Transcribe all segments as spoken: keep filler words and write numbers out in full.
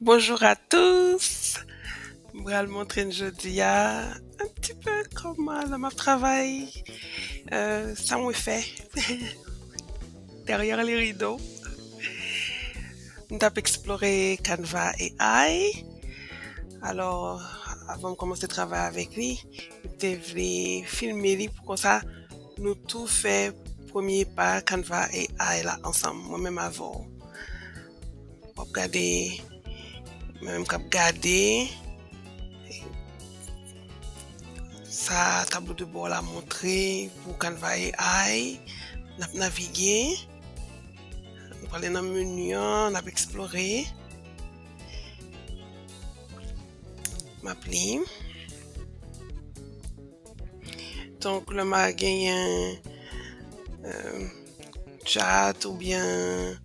Bonjour à tous. M pral montre n jodi a un petit peu kòman lè m ap travay, euh, sa mwen fè derrière les rideaux. M t ap eksplore Canva A I. Alò, avan m kòmanse travay avèk li, m te vle filme li pou konsa nou tou fè premye pa Canva A I la ansanm, mwen menm avè w. W ap gade, mwen menm k ap gade. Sa tablo de bò la montre pou Canva A I. N ap navige. Nou prale nan meni an, n ap eksplore. M ap li. Donk, lè m a genyen, euh, chat oubyen, euh,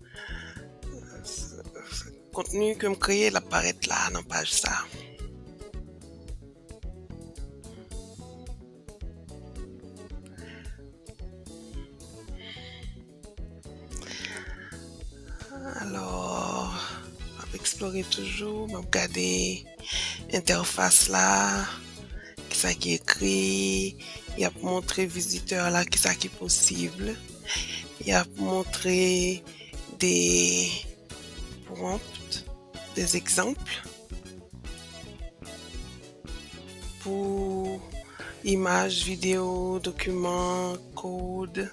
kontni ke m kreye, l ap parèt la nan paj sa. Alò, m ap eksplore toujou, m ap gade entèfas la, kisa ki ekri, y ap montre vizitè la kisa ki posib, y ap montre de prompt, des exemples pou imaj, videyo, dokiman, kòd.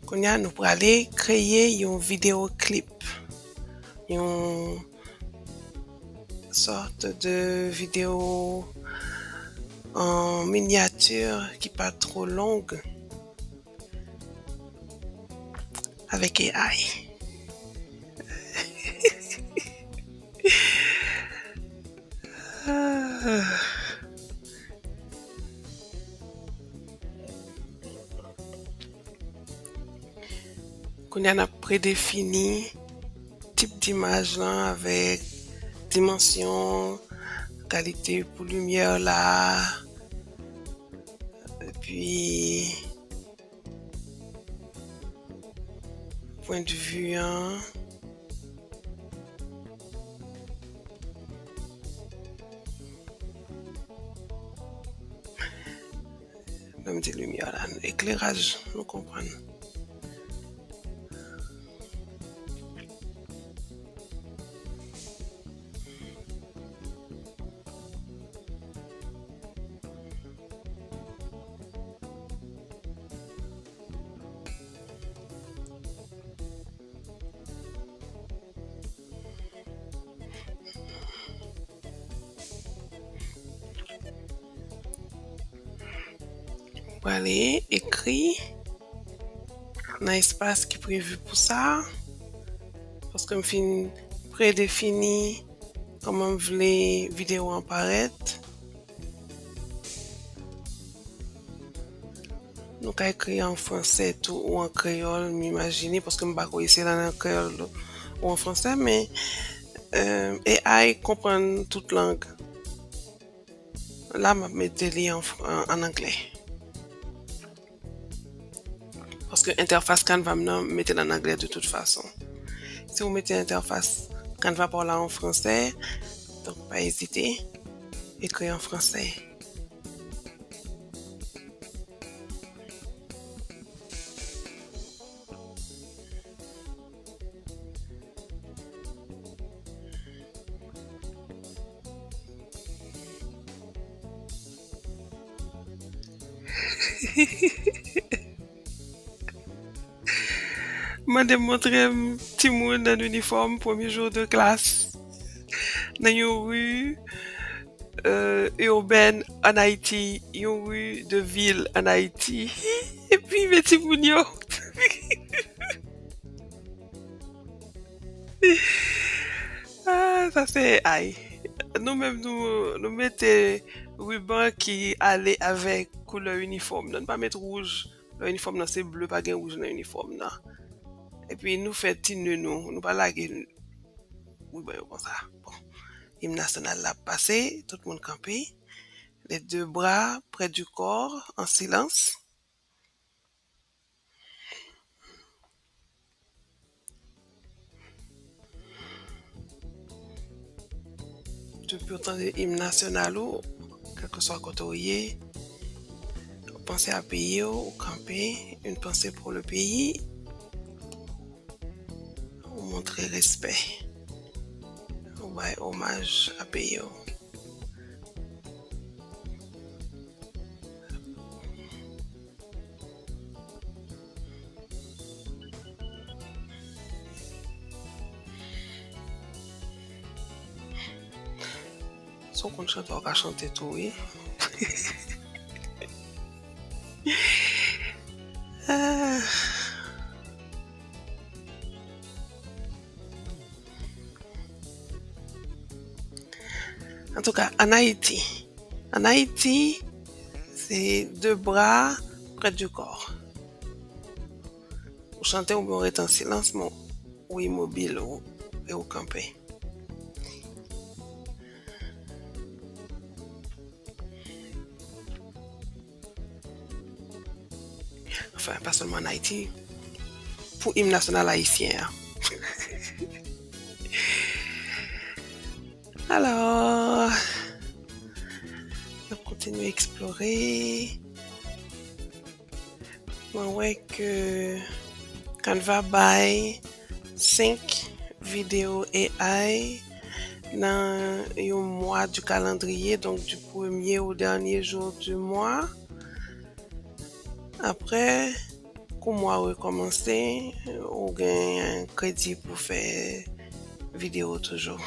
Kounye a, nou prale kreye yon videyo klip, yon sòt de videyo an minyati ki pa twò long avèk A I. Kounye a, n ap predefini tip dimaj lan avèk dimansyon, kalite pou limyè la, epi pwendvi an. Lè m di limyè la, ekleraj, nou konprann. Ou prale ekri nan espas ki previ pou sa, paske m fin predefini kòman m vle videyo an parèt. Nou ka ekri an fransè tou ou an kreyòl, m imajine, paske m pa kwè se la nan kreyòl ou an fransè, men, euh, A I konprann tout lang. La, m ap mete li an, an, an anglè. Paske entèfas Canva m nan, m mete l an anglè de tout fason. Si w mete entèfas Canva pa w la an fransè, donk pa ezite, ekri an fransè. Mande montre m timoun an inifòm, premye jou de klas, nan yon ri, euh, irbèn ann Ayiti, yon ri de vil ann Ayiti. Epi, men timoun yo. Ah, sa se, ay. Nou menm, nou, nou mete riban ki ale avèk koulè inifòm nan. Nou pa met wouj. Lè inifòm nan se ble, pa gen wouj nan inifòm nan. Epi nou fè ti ne nou, nou pa lage riban yo konsa. Bon, im nasyonal la ap pase, tout moun kanpe. Les deux bras près du corps, en silence. Depi w tande im nasyonal ou, kèlkeswa kote w ye, ou panse a peyi w, ou kanpe, une pensée pour le pays, ou montre respè, ou bay omaj a peyi w. Si w konn chante, w ka chante tou, wi. Ah. Antouka, ann Ayiti, ann Ayiti, se de bra prè di kò. Ou chante oubyen ou rete an silans, men ou imobil ou, e ou kanpe. Anfen, pa sèlman ann Ayiti, pou im nasyonal ayisyen an. Alò, n ap kontinye eksplore. Mwen wè ke Canva bay senk videyo A I nan yon mwa di kalandriye, donk di premye o dènye jou di mwa. Apre, kou mwa rekòmanse, ou gen kredi pou fè videyo toujou.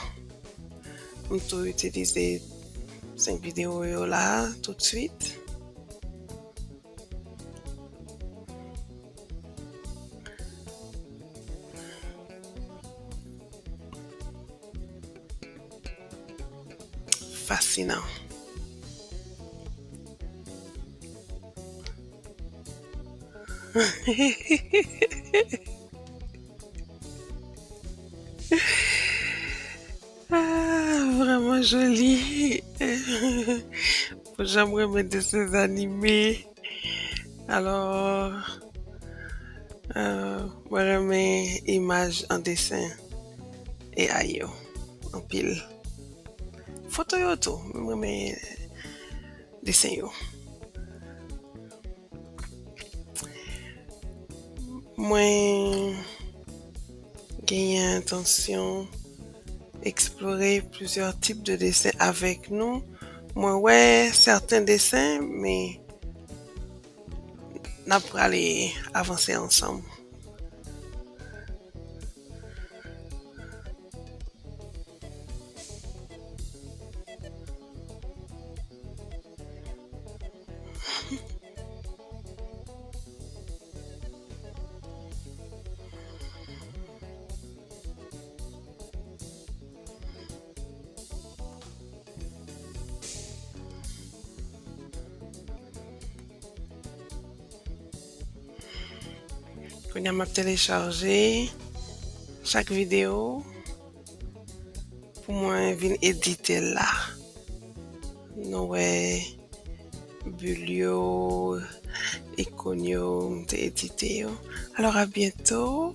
M tou itilize senk videyo yo la toutswit. Fasinan. Ah, vrèman joli. Bon, jan m renmen desen zanime. Alò, euh, mwen renmen imaj an desen A I yo anpil. Foto yo tou, mwen renmen desen yo. Mwen genyen entansyon eksplore plizyè tip de desen avèk nou. Mwen wè sèten desen, men n ap prale avanse ansanm. Kounye a m ap telechaje chak videyo pou mwen vin edite l la. Nou wè bil yo, ikòn yo, m te edite yo. Alò, a byento.